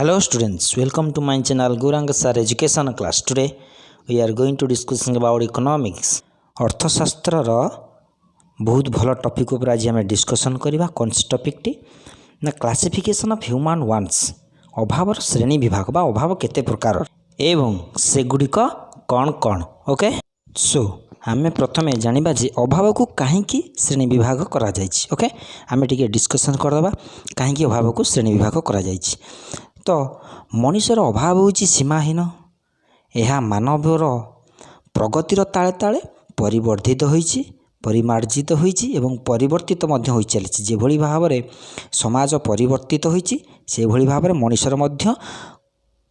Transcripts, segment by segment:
Hello students, welcome to my channel Gurang Sir Education Class. Today we are going to discussing about economics. ଅର୍ଥଶାସ୍ତ୍ରର ବହୁତ ଭଲ topic ଉପରେ ଆଜି ଆମେ discussion କରିବା। କ'ଣ ସେ ଟପିକ୍ଟି ନା କ୍ଲାସିଫିକେସନ୍ ଅଫ୍ ହ୍ୟୁମାନ୍ ୱାଣ୍ଟସ୍, ଅଭାବର ଶ୍ରେଣୀ ବିଭାଗ ବା ଅଭାବ କେତେ ପ୍ରକାର ଏବଂ ସେଗୁଡ଼ିକ କ'ଣ କ'ଣ। ଓକେ, ସୋ ଆମେ ପ୍ରଥମେ ଜାଣିବା ଯେ ଅଭାବକୁ କାହିଁକି ଶ୍ରେଣୀ ବିଭାଗ କରାଯାଇଛି। ଓକେ, ଆମେ ଟିକେ ଡିସ୍କସନ୍ କରିଦେବା କାହିଁକି ଅଭାବକୁ ଶ୍ରେଣୀ ବିଭାଗ କରାଯାଇଛି। ତ ମଣିଷର ଅଭାବ ହେଉଛି ସୀମାହୀନ। ଏହା ମାନବର ପ୍ରଗତିର ତାଳେ ତାଳେ ପରିବର୍ଦ୍ଧିତ ହୋଇଛି, ପରିମାର୍ଜିତ ହୋଇଛି ଏବଂ ପରିବର୍ତ୍ତିତ ମଧ୍ୟ ହୋଇ ଚାଲିଛି। ଯେଭଳି ଭାବରେ ସମାଜ ପରିବର୍ତ୍ତିତ ହୋଇଛି, ସେଭଳି ଭାବରେ ମଣିଷର ମଧ୍ୟ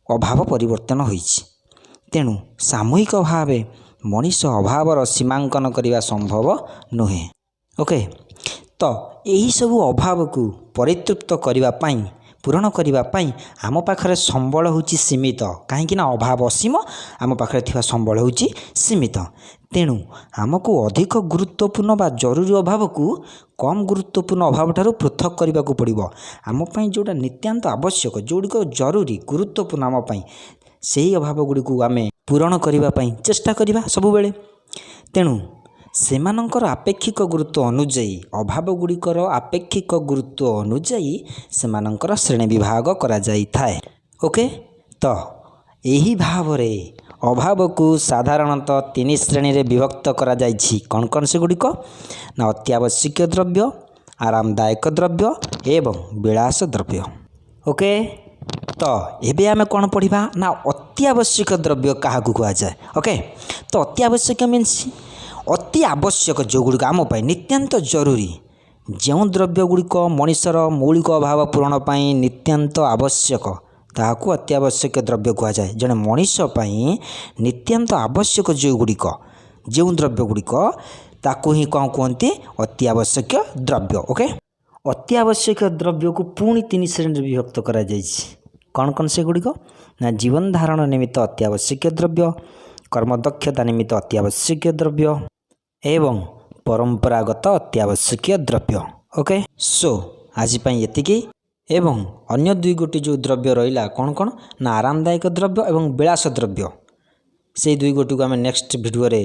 ଅଭାବ ପରିବର୍ତ୍ତନ ହୋଇଛି। ତେଣୁ ସାମୂହିକ ଭାବେ ମଣିଷ ଅଭାବର ସୀମାଙ୍କନ କରିବା ସମ୍ଭବ ନୁହେଁ। ଓକେ, ତ ଏହିସବୁ ଅଭାବକୁ ପରିତୃପ୍ତ କରିବା ପାଇଁ, ପୂରଣ କରିବା ପାଇଁ ଆମ ପାଖରେ ସମ୍ବଳ ହେଉଛି ସୀମିତ। କାହିଁକି ନା ଅଭାବ ଅସୀମ, ଆମ ପାଖରେ ଥିବା ସମ୍ବଳ ହେଉଛି ସୀମିତ। ତେଣୁ ଆମକୁ ଅଧିକ ଗୁରୁତ୍ୱପୂର୍ଣ୍ଣ ବା ଜରୁରୀ ଅଭାବକୁ କମ୍ ଗୁରୁତ୍ୱପୂର୍ଣ୍ଣ ଅଭାବ ଠାରୁ ପୃଥକ କରିବାକୁ ପଡ଼ିବ। ଆମ ପାଇଁ ଯେଉଁଟା ନିତ୍ୟାନ୍ତ ଆବଶ୍ୟକ, ଯେଉଁଗୁଡ଼ିକ ଜରୁରୀ, ଗୁରୁତ୍ୱପୂର୍ଣ୍ଣ ଆମ ପାଇଁ, ସେହି ଅଭାବ ଗୁଡ଼ିକୁ ଆମେ ପୂରଣ କରିବା ପାଇଁ ଚେଷ୍ଟା କରିବା ସବୁବେଳେ। ତେଣୁ ସେମାନଙ୍କର ଆପେକ୍ଷିକ ଗୁରୁତ୍ୱ ଅନୁଯାୟୀ, ଅଭାବ ଗୁଡ଼ିକର ଆପେକ୍ଷିକ ଗୁରୁତ୍ୱ ଅନୁଯାୟୀ ସେମାନଙ୍କର ଶ୍ରେଣୀ ବିଭାଗ କରାଯାଇଥାଏ। ଓକେ, ତ ଏହି ଭାବରେ ଅଭାବକୁ ସାଧାରଣତଃ ତିନି ଶ୍ରେଣୀରେ ବିଭକ୍ତ କରାଯାଇଛି। କ'ଣ କ'ଣ ସେଗୁଡ଼ିକ ନା ଅତ୍ୟାବଶ୍ୟକୀୟ ଦ୍ରବ୍ୟ, ଆରାମଦାୟକ ଦ୍ରବ୍ୟ ଏବଂ ବିଳାସ ଦ୍ରବ୍ୟ। ଓକେ, ତ ଏବେ ଆମେ କ'ଣ ପଢ଼ିବା ନା ଅତ୍ୟାବଶ୍ୟକ ଦ୍ରବ୍ୟ କାହାକୁ କୁହାଯାଏ। ଓକେ, ତ ଅତ୍ୟାବଶ୍ୟକ ମିନ୍ସ ଅତି ଆବଶ୍ୟକ, ଯେଉଁଗୁଡ଼ିକ ଆମ ପାଇଁ ନିତ୍ୟାନ୍ତ ଜରୁରୀ। ଯେଉଁ ଦ୍ରବ୍ୟ ଗୁଡ଼ିକ ମଣିଷର ମୌଳିକ ଅଭାବ ପୂରଣ ପାଇଁ ନିତ୍ୟାନ୍ତ ଆବଶ୍ୟକ, ତାହାକୁ ଅତ୍ୟାବଶ୍ୟକ ଦ୍ରବ୍ୟ କୁହାଯାଏ। ଜଣେ ମଣିଷ ପାଇଁ ନିତ୍ୟାନ୍ତ ଆବଶ୍ୟକ ଯେଉଁଗୁଡ଼ିକ, ଯେଉଁ ଦ୍ରବ୍ୟ ଗୁଡ଼ିକ, ତାକୁ ହିଁ କ'ଣ କୁହନ୍ତି? ଅତ୍ୟାବଶ୍ୟକ ଦ୍ରବ୍ୟ। ଓକେ, ଅତ୍ୟାବଶ୍ୟକ ଦ୍ରବ୍ୟକୁ ପୁଣି ତିନି ଶ୍ରେଣୀରେ ବିଭକ୍ତ କରାଯାଇଛି। କ'ଣ କ'ଣ ସେଗୁଡ଼ିକ ନା ଜୀବନ ଧାରଣ ନିମିତ୍ତ ଅତ୍ୟାବଶ୍ୟକୀୟ ଦ୍ରବ୍ୟ, କର୍ମଦକ୍ଷତା ନିମିତ୍ତ ଅତ୍ୟାବଶ୍ୟକୀୟ ଦ୍ରବ୍ୟ ଏବଂ ପରମ୍ପରାଗତ ଅତ୍ୟାବଶ୍ୟକୀୟ ଦ୍ରବ୍ୟ। ଓକେ, ସୋ ଆଜି ପାଇଁ ଏତିକି। ଏବଂ ଅନ୍ୟ ଦୁଇ ଗୋଟି ଯେଉଁ ଦ୍ରବ୍ୟ ରହିଲା, କ'ଣ କ'ଣ ନା ଆରାମଦାୟକ ଦ୍ରବ୍ୟ ଏବଂ ବିଳାସ ଦ୍ରବ୍ୟ, ସେଇ ଦୁଇ ଗୋଟିକୁ ଆମେ ନେକ୍ସଟ ଭିଡ଼ିଓରେ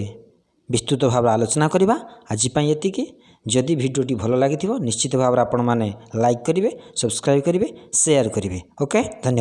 ବିସ୍ତୃତ ଭାବରେ ଆଲୋଚନା କରିବା। ଆଜି ପାଇଁ ଏତିକି। ଯଦି ଭିଡ଼ିଓଟି ଭଲ ଲାଗିଥିବ, ନିଶ୍ଚିତ ଭାବରେ ଆପଣମାନେ ଲାଇକ୍ କରିବେ, ସବସ୍କ୍ରାଇବ୍ କରିବେ, ସେୟାର କରିବେ। ଓକେ, ଧନ୍ୟବାଦ।